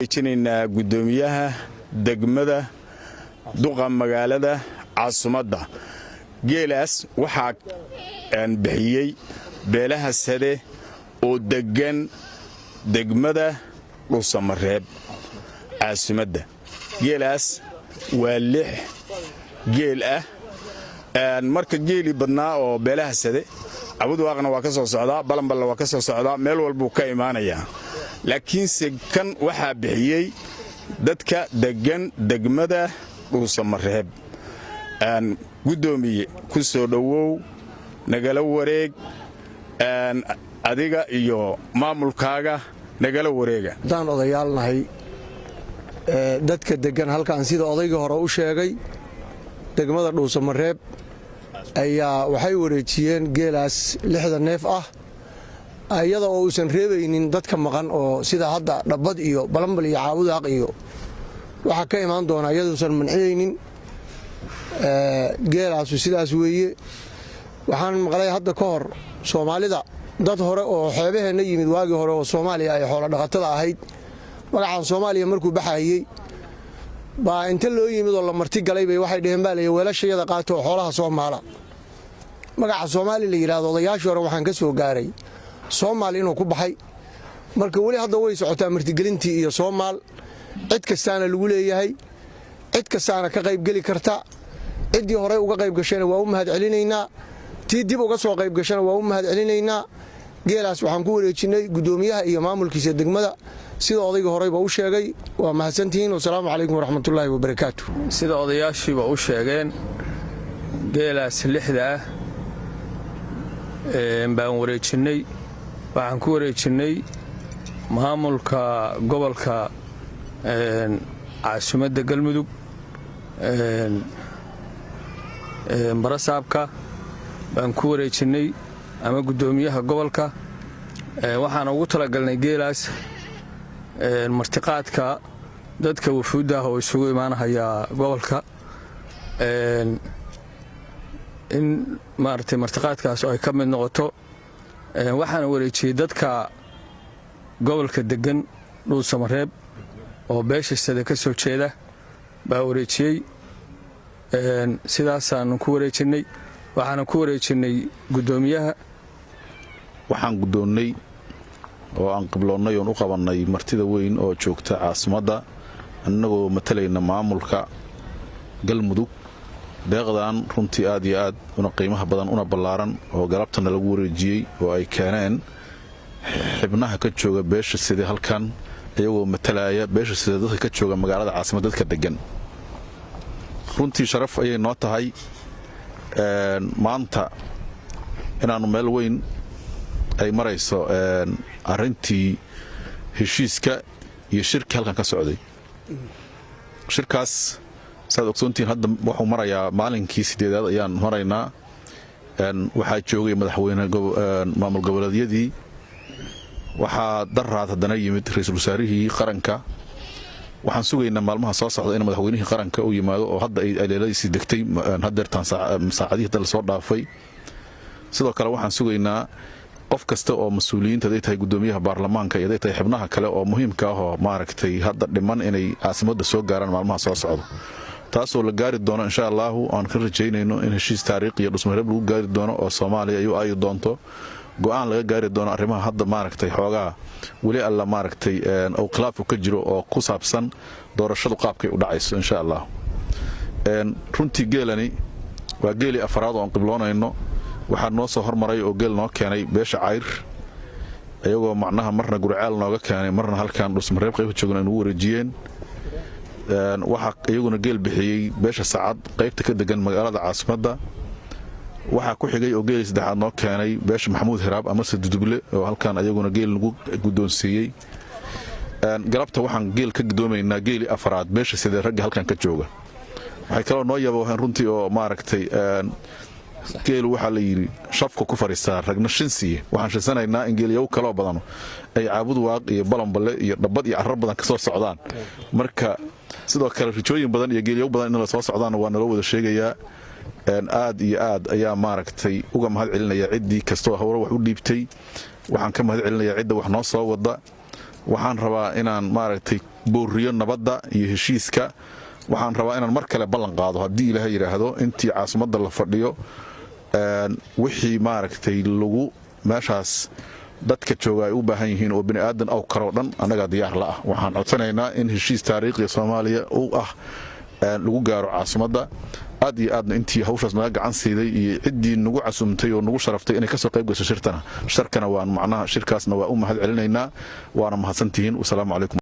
Wareejinaynaa guddoomiyaha degmada, duqa magaalada caasimadda. Geelaas waxaa bixiyey beelaha Sade oo deggan degmada Dhuusamareeb, caasimadda. Geelaas waa lix geel ah. Marka geelii badnaa oo beelaha Sade, Cabudwaaqna waa ka soo socdaa, Balanballe waa ka soo socdaa, meel walbuu ka imaanayaa, laakiinse kan waxaa bixiyey dadka deggan degmada Dhuusamareeb. Guddoomiye, ku soo dhowow, nagala wareeg, adiga iyo maamulkaaga nagala wareega. Haddaan odayaalnahay dadka deggan halkan, sida odaygii hore u sheegay, degmada Dhuusamareeb ayaa waxay wareejiyeen geelaas lixda neef ah, iyada oo uusan reebaynin dadka maqan oo sida hadda Dhabbad iyo Balambal iyo Caabudaaq iyo waxaa ka imaan doona, iyaduusan mancinaynin. Geelaasu sidaas weeye. Waxaan maqlay hadda ka hor Soomaalida dad hore oo xeebaheenna yimid, waagii hore oo Soomaaliya ay xoolo dhaqatada ahayd, magacaan Soomaaliya markuu baxayey baa inta loo yimid oo la marti galay bay waxay dheheen, baa layi, "Weelashayada qaato oo xoolaha soo maala." Magaca Soomaali la yidhahdo odayaashii hore waxaan ka soo gaaray Soomaal inuu ku baxay. Marka weli hadda way socotaa martigelintii iyo Soomaal, cid kastaana lagu leeyahay, cid kastaana ka qaybgeli karta. Ciddii horey uga qayb gashayna waa u mahad celinaynaa, tii dib uga soo qayb gashana waa u mahad celinaynaa. Geelaas waxaan ku wareejinnay guddoomiyaha iyo maamulkiisa degmada, sida odayga horeyba u sheegay. Waa mahadsantihiin. Wasalaamu calaykum waraxmatullaahi wabarakaatu. Sida odayaashiiba u sheegeen, geelaas lixda ah baan wareejinnay. Waxaan ku wareejinnay maamulka gobolka, caasimadda Galmudug, barasaabka baan ku wareejinnay ama guddoomiyaha gobolka. Waxaan ugu talagalnay geelaas martiqaadka dadka wafuudda ah oo isugu imaanhayaa gobolka, in maaragtay martiqaadkaas ay ka mid noqoto. Waxaana wareejiyey dadka gobolka deggan Dhuusamareeb oo beesha Sade ka soo jeeda baa wareejiyey. Sidaasaanu ku wareejinnay. Waxaana ku wareejinnay guddoomiyaha. Waxaan guddoonnay oo aan qibloonnay oon u qabannay martida weyn oo joogta caasimadda, annagoo matalayna maamulka Galmudug, deeqdan runtii aad iyo aad una qiimaha badan una ballaaran oo galabtana lagu wareejiyey oo ay keeneen xibnaha ka jooga beesha Side halkan, iyagoo matalaya beesha Side, dadka ka jooga magaalada caasimadda, dadka deggan. Runtii sharaf ayay noo tahay maanta inaannu meel weyn ay marayso arrintii heshiiska iyo shirkii halkan ka socday. Shirkaas, saad ogsoontihiin, hadda wuxuu marayaa maalinkii sideedaad ayaan maraynaa. Waxaa joogay madaxweyne maamul goboleedyadii, waxaa daraad haddana yimid ra-iisul wasaarihii qaranka. Waxaan sugaynaa maalmaha soo socda in madaxweynihii qaranka uu yimaado, oo hadda ay aleeladiisii degtay hadeertaan, saacadihii hadda lasoo dhaafay. Sidoo kale waxaan sugaynaa qof kasta oo mas-uuliyiinta, haday tahay guddoomiyaha baarlamaanka iyo haday tahay xibnaha kale oo muhiimka ah oo maaragtay hadda dhiman, inay caasimadda soo gaaraan maalmaha soo socda, taasoo la gaari doono, insha Allaahu, aan ka rajaynayno in heshiis taariikhiya Dhusmareeb lagu gaari doono oo Soomaaliya ay u aayi doonto, go'aan laga gaari doono arrimaha hadda maaragtay xoogaa weli alla maaragtay uu khilaafku ka jiro oo ku saabsan doorashadu qaabkay u dhacayso, insha Allah. Runtii geelani waa geelii afaraad oo aan qibloonayno. Waxaa noo soo hormaray oo geel noo keenay beesha Cayr, iyagoo macnaha marna Gurcaal nooga keenay, marna halkan Dhusmareeb qaybta joogna ay nagu wareejiyeen. Waxaa iyaguna geel bixiyey beesha Sacad, qaybta ka degan magaalada caasimadda. Waxaa ku xigay oo geelii saddexaad noo keenay beesha Maxamuud Hiraab amase Duduble, oo halkan ayaguna geel nagu guddoonsiiyey. Galabta waxaan geel ka gudoomaynaa geelii afaraad beesha Sidee, ragga halkan ka jooga. Waxay kaloo noo yabooheen runtii oo maaragtay geelu waxaa la yidhi shafka ku fadhiistaa, ragna shinsiye. Waxaan shinsanaynaa in geelyaw kaloo badano ay Caabud Waaq iyo Balanballe iyo Dhabbad iyo carrar badan ka soo socdaan. Marka sidoo kale rijooyin badan iyo geelyaw badan in la soo socdaanna waa naloo wada sheegayaa. Aad iyo aad ayaa maaragtay uga mahad celinaya ciddii kastoo hawro wax u dhiibtay. Waxaan ka mahad celinayaa cidda wax noo soo wada. Waxaan rabaa inaan maaragtay booriyo nabadda iyo heshiiska. Waxaan rabaa inaan mar kale ballan qaado, haddii Ilaahay yidhaahdo, intii caasimadda la fadhiyo, wixii maaragtay lagu meeshaas dadka jooga ay u baahan yihiin oo bini aadan aw karoo dhan, annagaa diyaar la ah. Waxaan codsanaynaa in heshiis taariikhiga Soomaaliya u ah lagu gaaro caasimadda. Aad iyo aadna intii hawshaas naga gacan siiday iyo ciddii nagu casumtay oo nagu sharaftay inay kasoo qayb gasho shirtana sharkana, waan macnaha shirkaasna waa u mahad celinaynaa, waana mahadsantihiin. Wasalaamu calaykum.